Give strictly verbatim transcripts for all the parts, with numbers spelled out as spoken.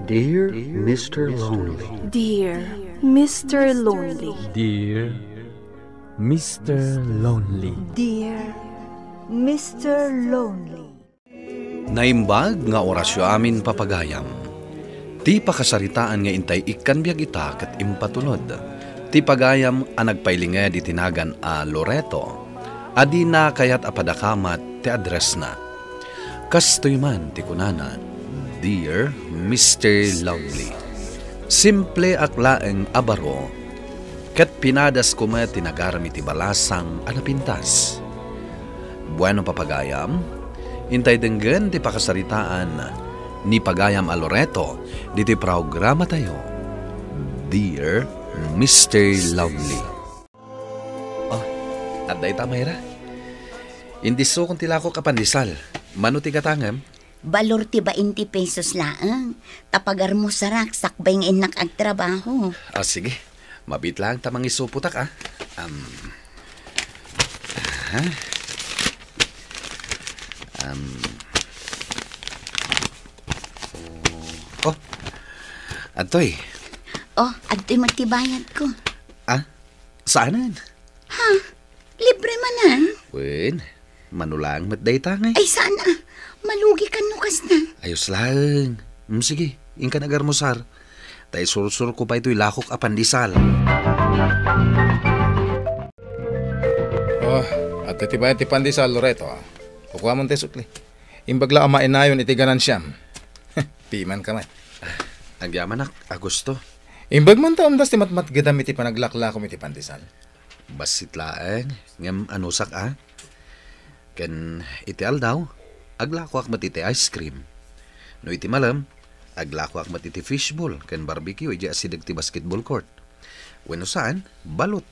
Dear Mister Lonely. Dear Mister Lonely. Dear Mister Lonely. Dear Mister Lonely. Naimbag nga orasyo amin, papagayam. Ti pakasaritaan nga intay ikkan biag ita ket impatulod ti pagayam a nagpailinged iti nagan a Loreto, a dina kayat a padakamat ti addressna. Kastoy man ti kunana, "Dear Mister Lovely, simple ak laeng a baro, ket pinadasko met ti nagaram iti balasang a napintas." Bueno, papagayam, intay denggen ti pakasaritaan ni pagayam a Loreto ditoy programatayo, Dear Mister Lovely. Oh, adda ita, Mayra. Indisukon ti lakok a pandesal. Mano ti gatangem? Balor ti bainte pesos laeng. Ta pagarmusarak sakbay nga innak agtrabaho. Ah, sige. Mabiit laeng ta mangisupotak, ah. Am. Aha. Am. Oh. Oh. Adtoy. Oh, adtoy met ti bayadko. Ah? Saanen? Ha? Libre manen? Wen, mano laeng met dayta ngay. Ay, saan a? Malugikan no kasta. Ayos laeng. Mm, sige, inkan agarmusar. Ta isursurko pay toy lakok a pandesal. Oh, adtoy ti bayad ti pandesal, Loreto, ah. Kukuamon ti sukli. Imbag la a mainayon iti ganansiam. Pimanka met. Agyamanak, Augusto. Imbag man ta umdas ti matmatgedam iti panaglaklakom iti pandesal. Bassit laeng, ngem anusak a. Ken iti aldaw, aglakoak met iti ice cream. No iti malem, aglakoak met iti fishball ken barbecue idiay asideg ti basketball court. Wenno saan, balut.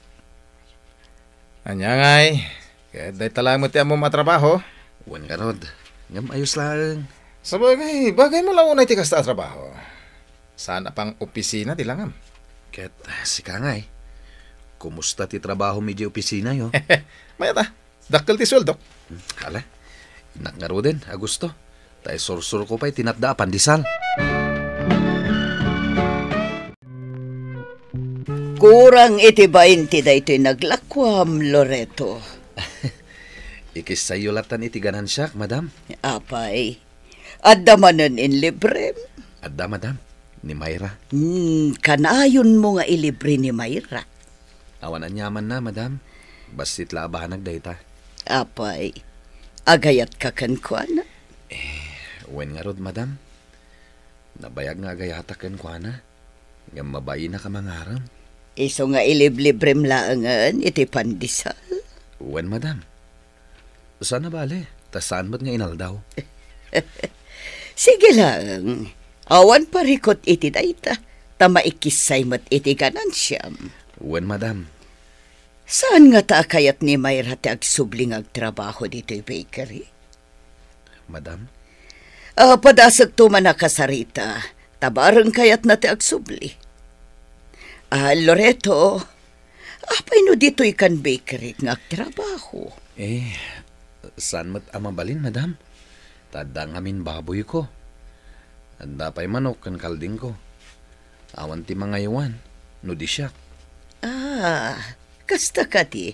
Ania ngay, ket dayta laeng met ti ammom a trabaho? Wen ngarud, ngem ayos laeng. Sabagay, bagaymo la unay ti kasta a trabaho. Saan a pang-opisina ti langam? Ket sika ngay, kumusta ti trabahom idiay opisinayo? Mayat a, dakkel ti sueldok. Hmm, ala, innak ngaruden, Augusto. Ta isursurko pay ti natda a pandesal. Kurang iti bain ti daytoy naglakuam, Loreto. Ikissayo lattan iti ganansiak, madam. Apay, adda manen inlibrem? Adda, madam. Ni Mayra. Hmm, kanayonmo nga ilibre ni Mayra. Awan aniamanna, madam. Bassit la a banag dayta. Apay, agayatka kenkuana? Eh, wen ngarud, madam. Nabayag nga agayatak kenkuana, ngem mabainak a mangarem. Isu nga iliblibrem laengen iti pandesal? Wen, madam. Saan a bale, ta saan met nga inaldaw. Sige laeng, awan parikut iti dayta, ta maikissay met iti ganansiam. Wen, madam. Saan ngata a kayat ni Mayra ti agsubli nga agtrabaho ditoy bakery? Madam? Ah, padasekto man a kasarita, ta bareng kayatna ti agsubli. Ah, Loreto, apay no ditoy kan bakery nga agtrabaho? Eh, saan met a mabalin, madam? Ta adda ngamin baboyko. Adda pay manok ken kaldingko. Awan ti mangaywan no di siak. Ah, kasta kadi.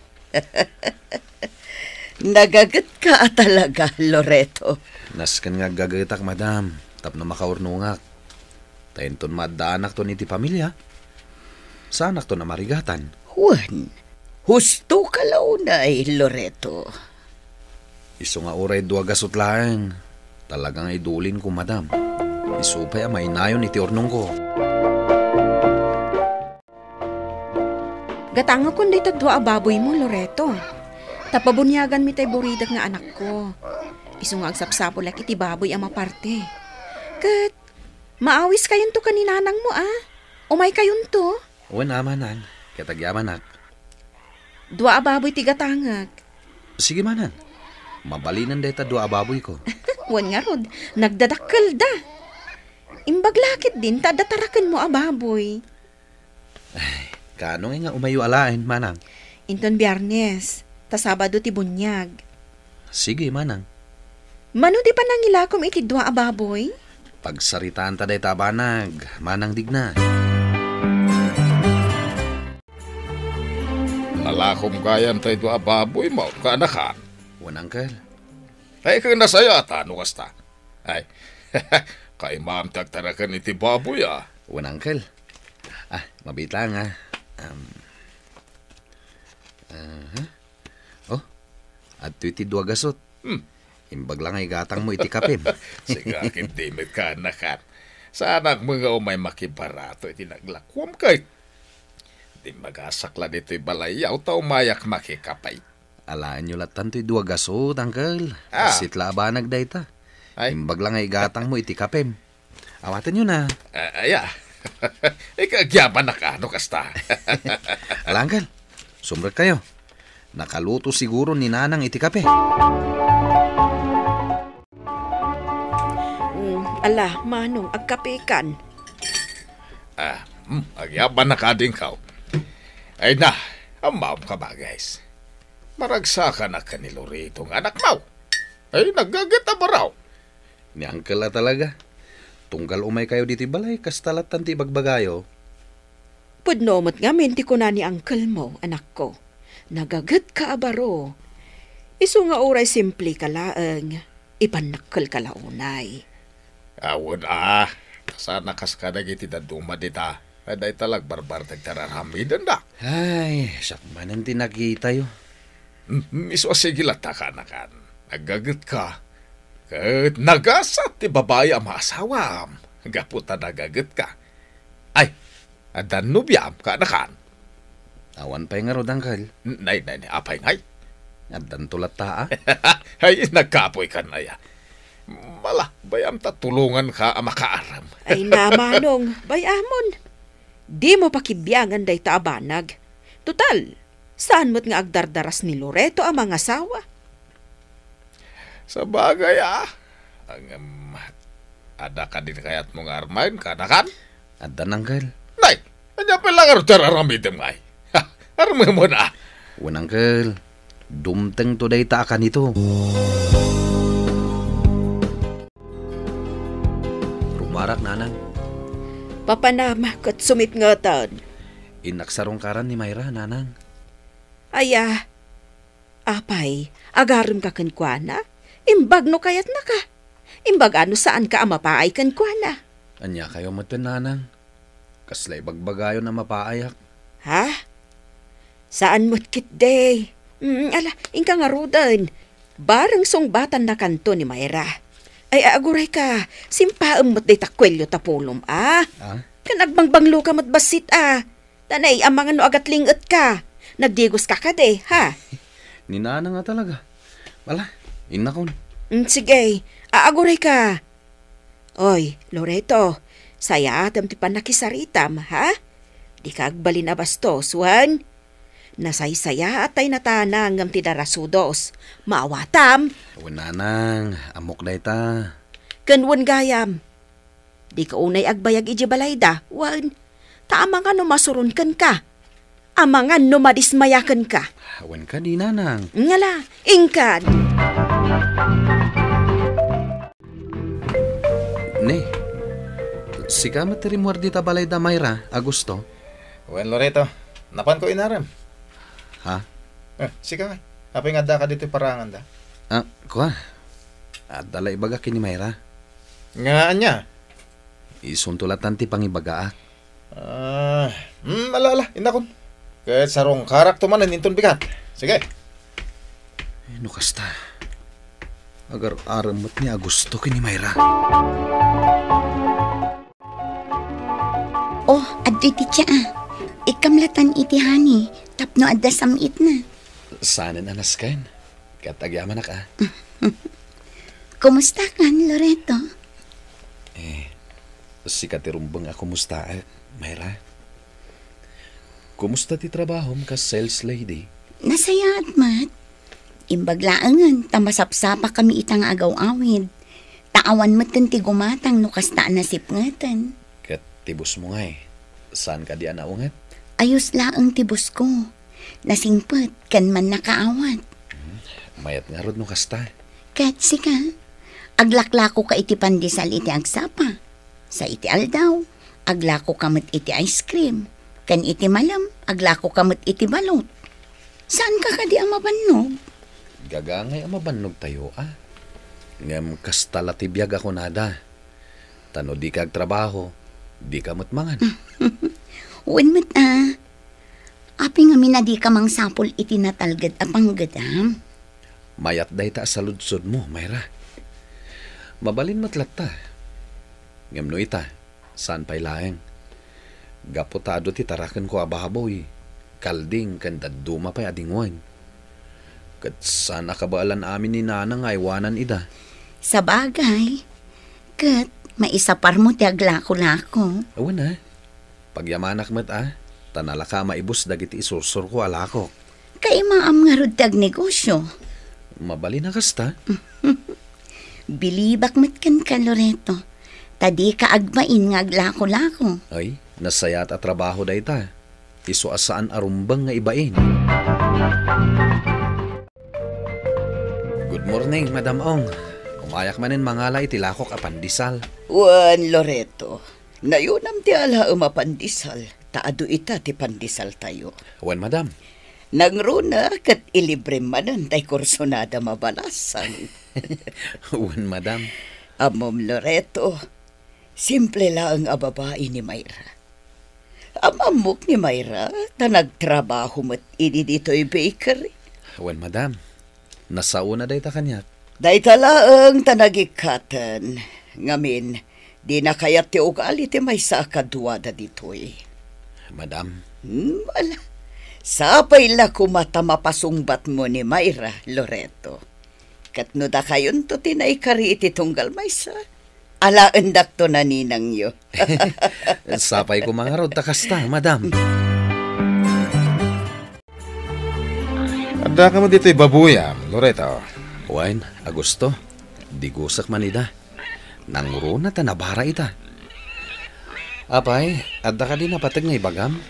Nagagetka a talaga, Loreto. Nasken nga aggagetak, madam, tapno makaurnongak. Ta inton maaddaanakton iti pamilia, saanakton a marigatan. Wen, husto ka la unay, Loreto. Isu nga uray dua gasut laeng, talaga nga idulinko, madam. Isu pay a mainayon iti urnongko. Gatangakon dayta dua a baboymo, Loreto. Ta pabuniaganmi tay buridek nga anakko. Isu nga agsapsapulak iti baboy a maparte. Ket maawiskayonto ken ni nanangmo, a? Umaykayonto? Wen a, manang, ket agyamanak. Dua a baboy ti gatangek. Sige, manang. Mabalinen dayta dua a baboyko. Wen ngarud, nagdadakkelda. Imbag la ketdin ta adda tarakenmo a baboy. Ay, kaano ngay nga umayyo alaen, manang? Inton Biyernes, ta Sabado ti buniag. Sige, manang. Mano ti panangilakom iti dua a baboy? Pagsaritaanta dayta a banag, Manang Digna. Nalakom gayam tay dua a baboymo, kaanakan. Wen, Uncle. Ay, ken nasayaat no kasta. Ay, kaimam ti agtaraken iti baboy, a. Wen, Uncle. Ah, mabiit laeng, a. Um, aha. Oh, adtoy ti dua gasut. Hmm. Imbag la nga igatangmo iti kapem. Sika ketdi met, kaanakan. Saanak met nga umay makibarato iti naglakuam ket. Dimmagasak la ditoy balayyaw ta umayak makikape. Alaenyo lattan toy dua gasut, Uncle. Ah. Bassit la a banag dayta. Ay. Imbag la nga igatangmo iti kapem. Awatenyo na. Ah, aya. Ikaagyabanak a no kasta. Ala, Uncle. Sumrekkayo. Nakaluto siguro ni Nanang iti kape. Mm, ala, Manong, agkapekan. Ah, hmm, agyabanak a dingkaw. Ay na, ammom ka ba, guys? Maragsakanak ken ni Loreto nga anakmo. Ay, naggaget a baro. Ni Uncle a talaga. Tunggal umaykayo ditoy balay, kasta lattan ti ibagbagayo. Pudno met ngamin ti kuna ni Uncle mo, anakko. Nagagetka a baro. Isu nga uray simpleka laeng, ipannakkelka la unay. Awan a, saan a kas kadagiti dadduma dita. Ay, dayta la agbarbartek ti ar-aramidenda. Ay, siak manen ti nakitayo. Mm, isu a sige latta, kaanakan. Nagagetka. Ket nagasat ti babai a maasawam gapu ta nagagetka. Ay, addan nobiam, kaanakan? Awan pay ngarud, Uncle. Nay, nay, nay, apay ngay? Addanto latta, a. Ay, nagkapoykan aya. Ala, bay-am ta tulonganka a makaaram. Ay na, Manong, bay-amon. Dimo pakibiangan dayta a banag. Total, saan met nga agdardaras ni Loreto a mangasawa? Sabagay, a. Ngem, adda kadi kayatmo nga armen, kaanakan? Addan, Uncle. Nay, ania pay la ngarud ti ar-aramidem ngay? Ha, armemon a. Wen, Uncle. Dumtengto dayta a kanito. Rumarak, Nanang. Papanam ket sumitngeten. Innak sarungkaran ni Myra, Nanang. Aya, apay, agaremka kenkuana? Imbag no kayatnaka. Imbag a no saanka a mapaay kenkuana. Ania kayo metten, Nanang? Kasla ibagbagayon a mapaayak. Ha? Saan met ketdi? Mm, ala, inka ngaruden. Bareng sungbatannakanto ni Myra. Ay, aguray ka, simpaem met dayta kuelio ta pulom, a? Ah? Ken agbangbangloka met bassit, a. Ta nay, amangan no agatlingetka. Nagdigoska kadi, ha? Ni Nanang a talaga. Ala, innakon. Mm, sige, aaguray ka. Oy, Loreto, sayaatem ti pannakisaritam, ha? Dika agbalin a bastos, wen? Nasaysayaat tay natana ngem ti darasudos. Maawatam? Wen, Nanang, ammok dayta. Ken wen gayam, dika unay agbayag idiay balayda, wen? Ta amangan no masuron kenka. Amangan no madismaya kenka. Wen kadi, Nanang. Ngala, inkan. Ne, sika met ti rimmuar dita balay da Myra, Augusto? Wen, Loreto, napanko inarem. Ha? Eh, sika nga. Apay nga addaka ditoy paranganda? Ah, kua. Adda la ibagak ken ni Myra. Nga ania? Isunto latan ti pangibagaak. Ah, hmm, ala, ala, innakon. Ket sarungkarakto manen inton bigat. Sige. Eh, no kasta, agar-arem met ni Augusto ken ni Myra. Oh, adtoy ti tia, a. Ikkamlatan iti honey tapno adda sam-itna. Saanen a nasken. Ket agyamanak, a. Kumustakan, Loreto? Eh, sika ti rumbeng a kumustaek, Myra. Kumusta ti trabahom kas sales lady? Nasayaat met. Imbag laengen ta masapsapakami ita nga agaw-awid. Ta awan metten ti gumatang no kasta a nasipngeten. Ket ti bossmo ngay, saan kadi a naunget? Ayos laeng ti bossko. Nasingpet ken mannakaawat. Hmm, mayat ngarud no kasta. Ket sika, Aglaklakoka iti pandesal iti agsapa. Sa iti aldaw, aglakoka met iti ice cream. Ken iti malem, aglakoka met iti balot. Saanka kadi a mabannog? Gagangay a mabannogtayo, a. Ngem kasta la ti biag a kunada. Ta no dika agtrabaho, dika met mangan. Wen met, a. Apay ngamin a dika mangsapul iti natalged a panggedam? Mayat dayta a saludsodmo, Myra. Mabalin met latta. Ngem no ita, saan pay laeng. Gapu ta adu ti tarakenko a baboy, kalding ken dadduma pay a dingwen. Ket saan a kabaelan amin ni Nana nga aywanan ida. Sabagay, ket maisaparmo ti aglakolako. Awan a. Pagyamanak met a, ta nalaka a maibus dagiti isursurko a lakok. Kaimaam ngarud ti agnegosio. Mabalin a kasta. Bilibak met kenka, Loreto, ta dika agbain nga aglakolako. Ay, nasayaat a trabaho dayta. Isu a saan a rumbeng nga ibain. Good morning, Madam Ong. Umayak manen mangala iti lakok a pandesal. Wen, Loreto, nayunam ti alaem a pandesal, ta adu ita ti pandesaltayo. Wen, Madam. Nangruna ket ilibrem manen tay kursonada mabalasang. Wen, Madam. Ammom, Loreto, simple laeng a babai ni Myra. Am-ammok ni Myra ta nagtrabaho met idi ditoy bakery. Wen, Madam. Nasaona dayta kaniak. Dayta laeng ta nagikkaten. Ngamin, dina kayat ti ugali ti maysa a kaduada ditoy. Madam. Hmm, ala. Sapay la koma ta mapasungbatmo ni Myra, Loreto. Ket no dakayonto ti naikari iti tunggal maysa, alaendakto naninangyo. Sapay koma ngarud ta kasta, Madam. Adda kamo ditoy baboyam, Loreto? Wen, Augusto, digusek man ida. Nangruna ta nabara ita. Apay, adda kadi napateg nga ibagam?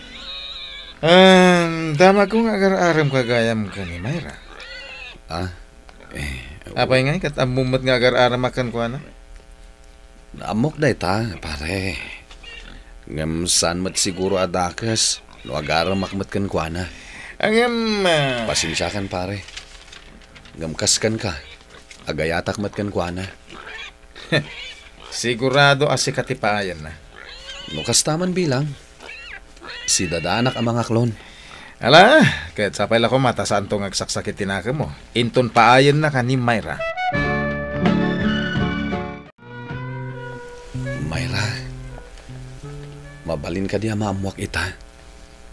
Em, damagko nga agar-arem ka gayam ken ni Myra. Ah, eh, Apay ngay, ket ammom met nga agar-aremak kenkuana? Ammok dayta, pare. Ngem saan met siguro a dakes no agaremak met kenkuana. Ngem, ah, Pasensiakan, pare. Ngem kas kenka, agayatak met kenkuana. Sigurado a sika ti paayanna. No kasta man bilang, sidadaanak a mangaklon. Ala, ket sapay la koma ta saanto nga agsaksakit ti nakemmo. Inton paayannaka ni Myra. Myra, mabalin kadi a maammoak ita?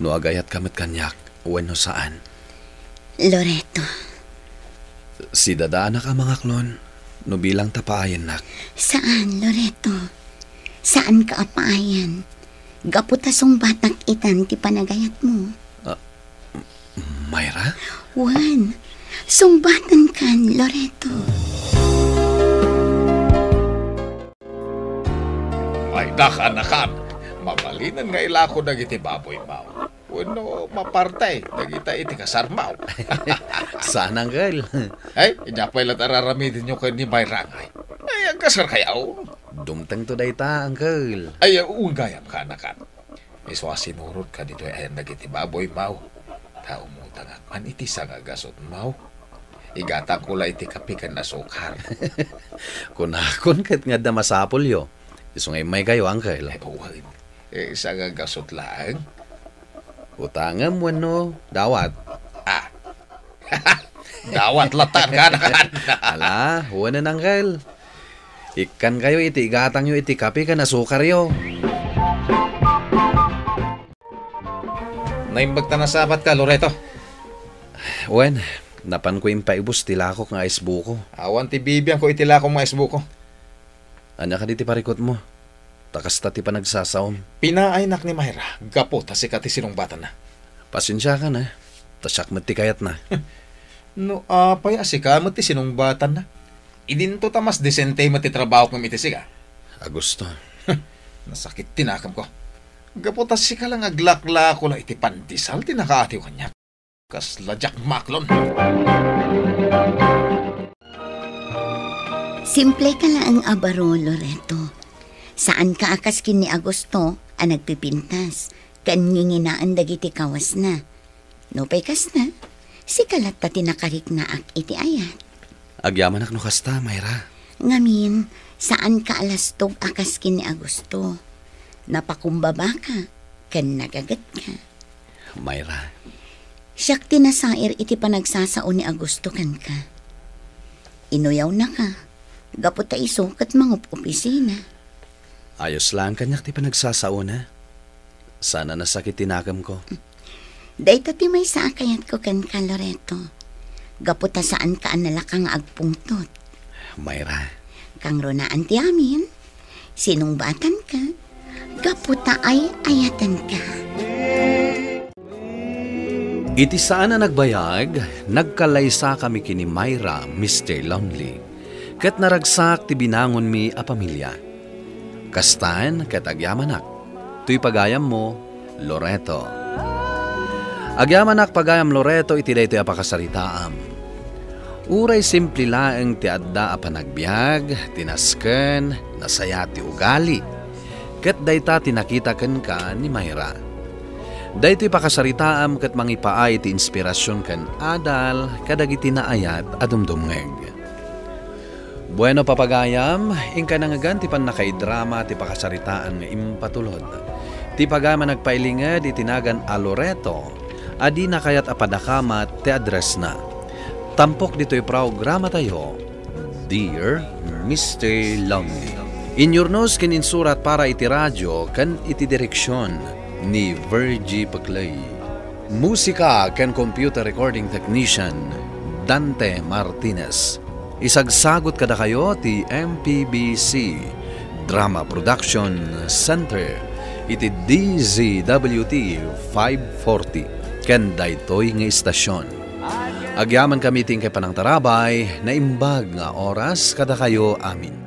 No agayatka met kaniak wenno saan? Loreto. Sidadaanak a mangaklon no bilang ta paayannak. Saan, Loreto. Saanka a paayan. Gapu ta sungbatak itan ti panagayatmo. Ah, Myra? Wen, sungbatankan, Loreto. Mayda, kaanakan, mabalinen nga ilako dagiti baboymaw wenno mapartay dagita iti kasarmaw. Saan, Uncle. Ay, idiay pay latta araramidenyo ken ni Myra ngay. Ay, agkasarkayo? Dumtengto dayta, Uncle. Ay, wen gayam, kaanakan. Isu a sinurotka ditoy ayan dagiti baboymaw. Ta umutangak man iti sangagasutmaw. Igatangko la iti kape ken asukar. Kunakon ket nga adda masapulyo. Isu nga immaykayo, Uncle. Ay, wen. Eh, sangagasut laeng. Utangem wenno dawat? Ah. Dawat latta, kaanakan. Ala, wen, Uncle. Ikkankayo iti igatangyo iti kape ken asukaryo. Naimbag ta nasabatka, Loreto. Wen, napanko impaibus ti lakok nga ice buko. Awan ti bibiangko iti lakok nga ice buko. Ania kadi ti parikutmo? Ta kasta ti panagsasaom. Pinaaynak ni Myra gapu ta sika ti sinungbatanna. Pasensiakan, a. Ta siak met ti kayatna. No apay a sika met ti sinungbatanna? Idinto ta mas desente met ti trabahok ngem iti sika. Augusto. Nasakit ti nakemko. Gapu ta sika la nga aglaklako la iti pandesal ti nakaatiw kaniak. Kasla diak maklon. Simple ka laeng a baro, Loreto. Saan ka a kas ken ni Augusto a nagpipintas ken nginginaen dagiti kawasna. Nupay kasta, sika latta ti nakariknaak iti ayat. Agyamanak no kasta, Myra. Ngamin, saan ka a lastog a kas ken ni Augusto. Napakumbaba ka ken nagaget ka. Myra. Siak ti nasair iti panagsasao ni Augusto kenka. Inuyawnaka gapu ta isu ket mangup-opisina. Ayos laeng kaniak ti panagsasaona. Saan a nasakit ti nakemko. Dayta ti maysa a kayatko kenka, Loreto. Gapu ta saanka a nalaka nga agpungtot. Myra. Kangrunaan ti amin, sinungbatanka. Gapu ta ay-ayatenka. Iti saan a nagbayag, nagkallaysakami ken ni Myra, Mister Lonely, ket naragsak ti binangonmi a pamilia. Kastan ket agyamanak, toy pagayammo, Loreto. Agyamanak pagayam Loreto iti daytoy a pakasaritaam. Uray simple laeng ti adda a panagbiag, ti nasken, nasayaat ti ugali, ket dayta ti nakita kenka ni Myra. Daytoy pakasaritaam ket mangipaay ti inspirasyon ken adal kadagiti naayat a dumdumngeg. Bueno, papagayam, inka nangngegan ti pannakaidrama ti pakasaritaan nga impatulod. Ti pagayam a nagpailinged iti nagan a Loreto, a dina kayat a padakamat ti addressna. Tampok ditoy programatayo, Dear Mister Lonely. Inyurnos ken insurat para iti radio ken iti direksion ni Virgie Peclay. Musika ken computer recording technician, Dante Martinez. Isagsagut kadakayo ti M P B C Drama Production Center iti D Z W T five forty ken daytoy nga istasyon. Agyamankami ti inkay panangtarabay, naimbag nga oras kadakayo amin.